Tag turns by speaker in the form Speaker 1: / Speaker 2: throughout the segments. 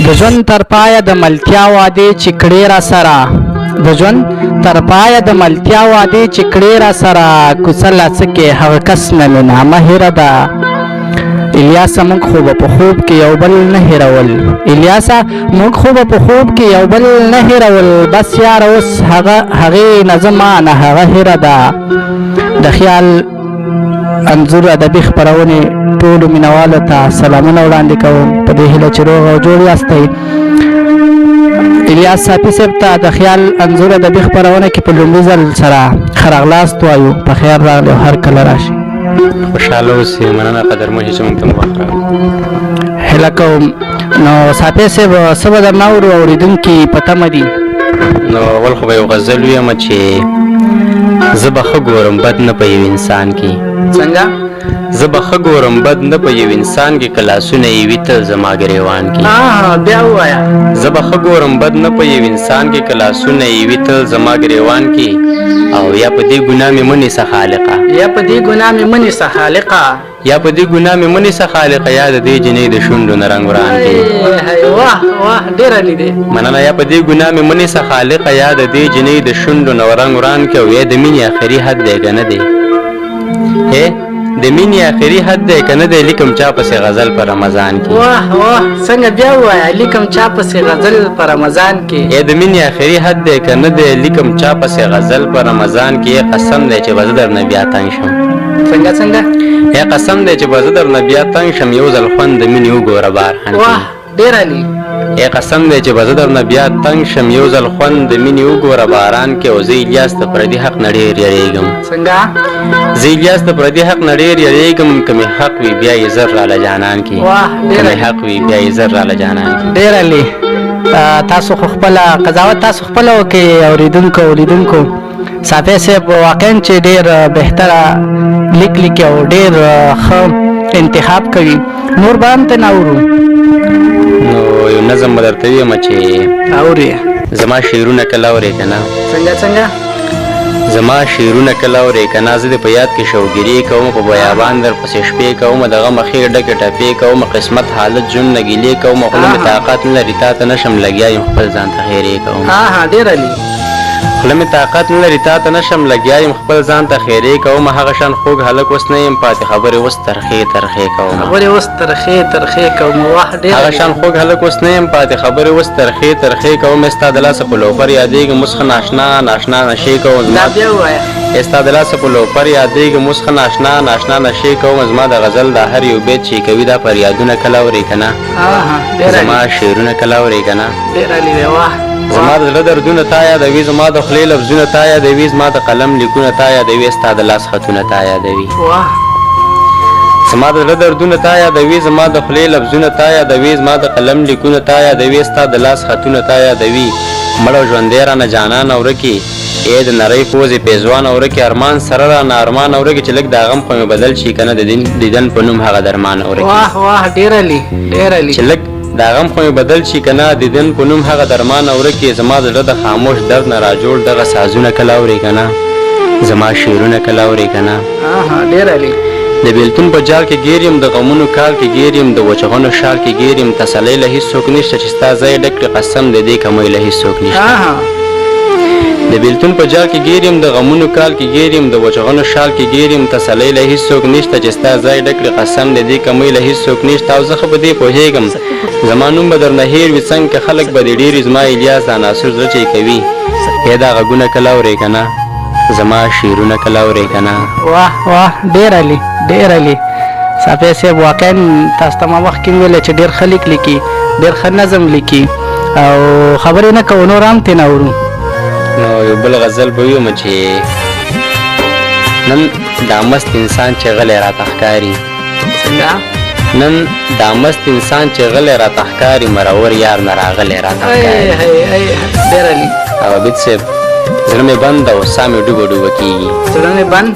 Speaker 1: د ژوند تر پایه د ملتیا وعدې چې کړې را سره، د ژوند تر پایه د ملتیا وعدې چې کړې را سره، کوڅه لا څه کې هغه کس نه مې نامه هېره ده. الیاسه موږ خو به په خوب کې یو بل نه هېرول، الیاسه موږ خو به په خوب کې یو بل نه هېرول، بس یاره اوس هغه هغې نه زما نه هغه هېره ده. د خیال انځور ادبي خپرونې ټولو مینهوالو ته سلامونه وړاندې کوم، په دې هیله چې روغ او جوړ یاستئ. الیاس صافي صاحب ته د خیال انځور ادبي خپرونه کې په لومړي ځل سره ښه راغلاست وایو، په خیر راغلی او هر کله راشي.
Speaker 2: خوشحاله اوسئ، مننه قدرمن چې موږ ته مو وخت راکړ.
Speaker 1: هیله کوم. نو صافي صاحب څه به درنه اورو، اورېدونکي په تمه دي.
Speaker 2: نو اول خو به یو غزل ویم چې زه به ښه ګورم بد نه په یو انسان کې.
Speaker 1: څنګه؟
Speaker 2: زه به ښه ګورم بد نه په یو انسان کې، که لاسونه یې وي تل زما ګریوان کې.
Speaker 1: بیا ووایه.
Speaker 2: زه به ښه ګورم بد نه په یو انسان کې، که لاسونه یې وي تل زما ګریوان کې. او یا په دې ګناه مې مه نیسه خالقه،
Speaker 1: یا په دې ګناه مې مه نیسه خالقه،
Speaker 2: یا په دې ګناه مې مه نیسه خالقه، یا د دې جینۍ د شونډو نه رنګ وران کې.
Speaker 1: واه واه ډېر عالي دی.
Speaker 2: مننه. یا په دې ګناه مې مه نیسه خالقه، یا د دې جینۍ د شونډو نه رنګ وران کې. او یا د مینې اخري حد دی که نه دی، هې د مینې اخري حد دی که نه دی، لیکم چا پسې غزل په رمضان کې.
Speaker 1: واه واه څنګه؟ بیا ووایه. لیکم چا پسې غزل په رمضان کې.
Speaker 2: ای د مینې اخري حد دی که نه دی، لیکم چا پسې غزل په رمضان کې. ای قسم دی چې به زه درنه بیا تنګ شم.
Speaker 1: څنګه څنګه؟
Speaker 2: ای قسم دی چې به زه درنه بیا تنګ شم، یو ځل خوند د مینې وګوره باران کې.
Speaker 1: واه ډېر عالي.
Speaker 2: ای قسم دی چې به زه درنه بیا تنګ شم، یو ځل خوند د مینې وګوره باران کې. او زه الیاس د پردي حق نه ډېر یریږم.
Speaker 1: څنګه؟
Speaker 2: زه الیاس د پردي حق نه ډېر یریږم، که مې حق وي بیا یې زر راله جانان کې.
Speaker 1: واه
Speaker 2: که مې حق وي بیا یې زر راله جانان کې.
Speaker 1: ډېر عالي. تاسو خو خپله قضاوت تاسو خپله وکړئ اورېدونکو اوریدونکو. صافی صاحب واقعا چې ډېر بهتره لیک لیکي او ډېر ښه انتخاب کوي. نور به هم ته نه اورو.
Speaker 2: نو یو نظم به درته ویم چې
Speaker 1: اورې.
Speaker 2: زما شعرونه کله اورې که نه؟
Speaker 1: څنګه څنګه؟
Speaker 2: زما شعرونه کله اورې که نه، زه دې په یاد کې شوګیرې کوم، په بیابان در پسې شپې کوم، د غمه ښې ډکې ټپې کوم، قسمت حالت ژوند نه ګیلې کوم، خوله مې طاقت نه لري تا ته نه شم لګیا یم، خپل ځان ته خیرې کوم.
Speaker 1: ډېر عالي.
Speaker 2: خوله مې طاقت نه لري تا ته نه شم لګیا یم، خپل ځان ته خیرې کوم، هغه شان خوږ هلک اوس نه یم پاتې، خبرې اوس ترخې ترخې کوم.
Speaker 1: خبرې اوس ترخې ترخې کوم. واه ډېر
Speaker 2: هغه شان خوږ هلک اوس نه یم پاتې، خبرې اوس ترخې ترخې کوم. ستا د لاسه په لوپر یادېږم اوس ښه ناشنا ناشنا نشې کوم.
Speaker 1: دا بیا ووایه.
Speaker 2: ستا د لاسه په لوپر یادېږم اوس ښه ناشنا ناشنا نشې کوم. زما د غزل دا هر یو بیت چې کوي دا فریادونه کله اورې که نه؟ زما شعرونه کله اورې که نه؟
Speaker 1: ډېر عالي دی. واه.
Speaker 2: زما د زړه دردونه تا یادوي، زما د خولې لفظونه تا یادوي، زما د قلم لیکونه تا یادوي، ستا د لاس خطونه تا یادوي.
Speaker 1: واه.
Speaker 2: زما د زړه دردونه تا یادوي، زما د خولې لفظونه تا یادوي، زما د قلم لیکونه تا یادوي، ستا د لاس خطونه تا یادوي. مړ او ژوندی رانه جانانه ورکې، ای د نرۍ پوزې پېزوانه ورکې، ارمان سره رانه ارمانه ورکې، چې لږ دا غم خو مې بدل شي که نه، د دیدن په نوم هغه درمانه ورکې.
Speaker 1: واه واه ډېر عالي ډېر عالي.
Speaker 2: چې لږ دا غم خو مې بدل شي که نه، دیدن په نوم هغه درمانه ورکې. زما د زړه د خاموش درد نه راجوړ دغه سازونه کله اورې که نه؟ زما شعرونه کله اورې که نه؟
Speaker 1: ډېر عالي.
Speaker 2: د بېلتون په جال کې ګیر یم، د غمونو کال کې ګیر یم، د وچغنو شال کې ګیر یم، تسلۍ له هیڅوک نشته چې ستا ځای ډک کړي، قسم د دې کمۍ له هیڅوک نشته. د بېلتون په جال کې ګیر یم، د غمونو کال کې ګیر یم، د وچغنو شال کې ګیر یم، تسلۍ له هیڅوک نشته چې ستا ځای ډک کړي، قسم د دې کمۍ له هیڅوک نشته. او زه ښه په دې پوهېږم زما نوم به درنه هېر وي، څنګه که خلک به دې ډېر وي، زما الیاس دا ناصر زړه چې کوي، ای دا غږونه کله اورې که نه؟ زما شعرونه کله اورې که نه؟
Speaker 1: واه واه ډېر عالي ډېر عالي. صافی صاحب واقعا تاسو ته ما مخکې ویل چې ډېر ښه لیک لیکي، ډېر ښه نظم لیکي، او خبرې نه کوو نور هم ترې نه اورو.
Speaker 2: نو یو بل غزل به ویم چې نن دا مست انسان چې غلی راته ښکاري.
Speaker 1: څنګه؟
Speaker 2: نن دا مست انسان چې غلی راته ښکاري، مرور یار نه راغلی راته ښکاري.
Speaker 1: ډېر عالي.
Speaker 2: او عابد صاحب زړه مې بند او ساه مې ډوبه ډوبه کېږي.
Speaker 1: زړه مې بند؟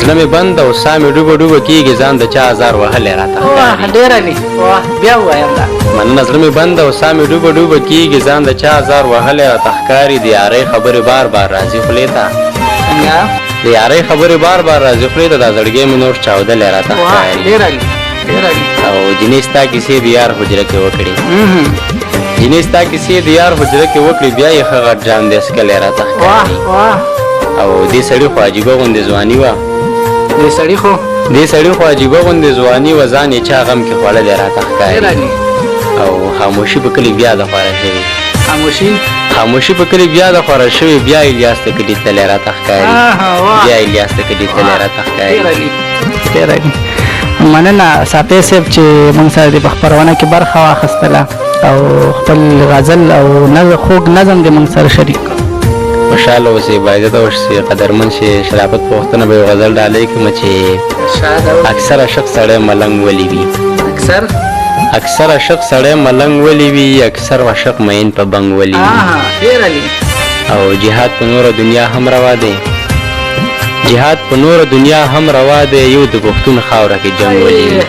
Speaker 2: زړه مې بند او ساه مې ډوبه ډوبه کېږي، ځان د چا ازار وهلی راته ښکاري.
Speaker 1: ډېر عالي. واه بیا ووایم دا.
Speaker 2: مننه. زړه مې بند او ساه مې ډوبه ډوبه کېږي، ځان د چا ازار وهلی راته ښکاري. د یارۍ خبرې بار بار راځي خولې ته.
Speaker 1: څنګه؟
Speaker 2: د یارۍ خبرې بار بار راځي خولې ته، دا زړګی مې نور چاودلی راته ښکاري.
Speaker 1: ډېر عالي ډېر عالي.
Speaker 2: او جینۍ ستا کیسې د یار حجره کې وکړې. جینۍ ستا کیسې د یار حجره کې وکړې، بیا یې ښه غټ جام دی څکلی راته ښکاري. او دې سړي خو عجیبه غوندې ځواني وه،
Speaker 1: دې سړي خو
Speaker 2: دې سړي خو عجیبه غوندې ځواني وه، ځان یې چا غم کې خوړلی راته ښکاري. او خاموشي په کلي بیا ده خوره شوې،
Speaker 1: خاموشي
Speaker 2: خاموشي په کلي بیا ده خوره شوې، بیا الیاس ته کلي تللی راته ښکاري، بیا الیاس ته کلي تللی راته ښکاري.
Speaker 1: ډېر مننه ساپی صاحب چې موږ سره دې په خپرونه کې برخه واخیستله او خپل غزل او خوږ نظم دې موږ سره شریک کړ.
Speaker 2: خوشحاله اوسې، باعزته اوسې، قدرمن شې. شرافت پوښتنه به یو غزل ډالۍ کړم چې اکثر عاشق سړی ملنګ ولي وي،
Speaker 1: اکثر
Speaker 2: اکثر عاشق سړی ملنګ ولي وي، اکثر عاشق مین په بنګ ولي وي. او جهاد په نوره دنیا هم روا دی، جهاد په نوره دنیا هم روا دی، یو د پښتون خاوره کې جنګ ولي وي.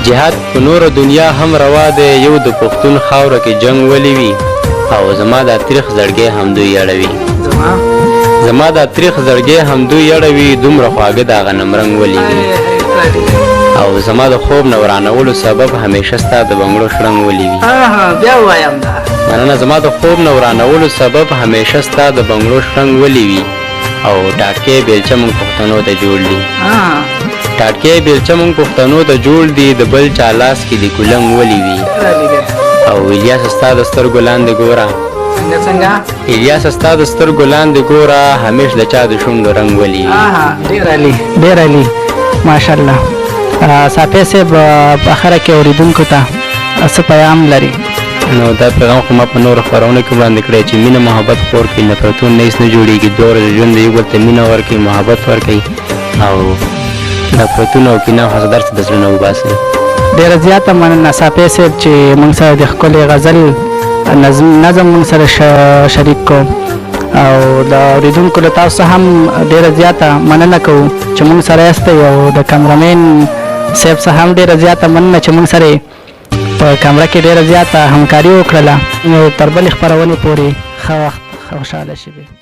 Speaker 2: جهاد په نوره دنیا هم روا دی، یو د پښتون خاوره کې جنګ ولي وي. او زما دا تریخ زړګی همدوی اړوي، زما دا تریخ زړګی همدوی اړوي، دومره خواږه دا غنمرنګ ولي وي. او زما د خوب نه ورانولو سبب همیشه ستا د بنګړو شرنګ ولي وي.
Speaker 1: بیا ووایم دا.
Speaker 2: مننه. زما د خوب نه ورانولو سبب همیشه ستا د بنګړو شرنګ ولي وي. او ټاټکې بیلچه موږ پښتنو ته جوړ دي، ټاټکې بیلچه موږ پښتنو ته جوړ دي، د بل چا لاس کې د کولنګ ولي وي. او الیاس ستا د سترګو لاندې ګوره،
Speaker 1: څنګه
Speaker 2: الیاس ستا د سترګو لاندې ګوره، همیش د چا د شونډو رنګ ولي وي.
Speaker 1: ډېر عالي، ډېر عالي، ماشاءالله. ساپی صاحب په اخره کې اورېدونکو ته څه پیغام لري؟
Speaker 2: نو دا پیغام خو ما په نورو خپرونو کې وړاندې کړی چې مینه محبت خور کړئ، نفرتونه هېڅ نه جوړېږي. دوه ورځې ژوند یو بل ته مینه ورکړئ، محبت ورکړئ، او نفرتونه او کینه او حسد هر څه د زړه نه وباسئ.
Speaker 1: ډېره زیاته مننه ساپی صاحب چې موږ سره د ښکلي غزل نظم موږ سره شریک کړو. او د اورېدونکو له تاسو هم ډېره زیاته مننه کوو چې موږ سره یاستئ، او د کمرمین صاحب څخه هم ډېره زیاته مننه چې موږ سره په کمره کې ډېره زیاته همکاري وکړله. نو تر بلې خپرونې پورې ښه وخت، خوشحاله شئ.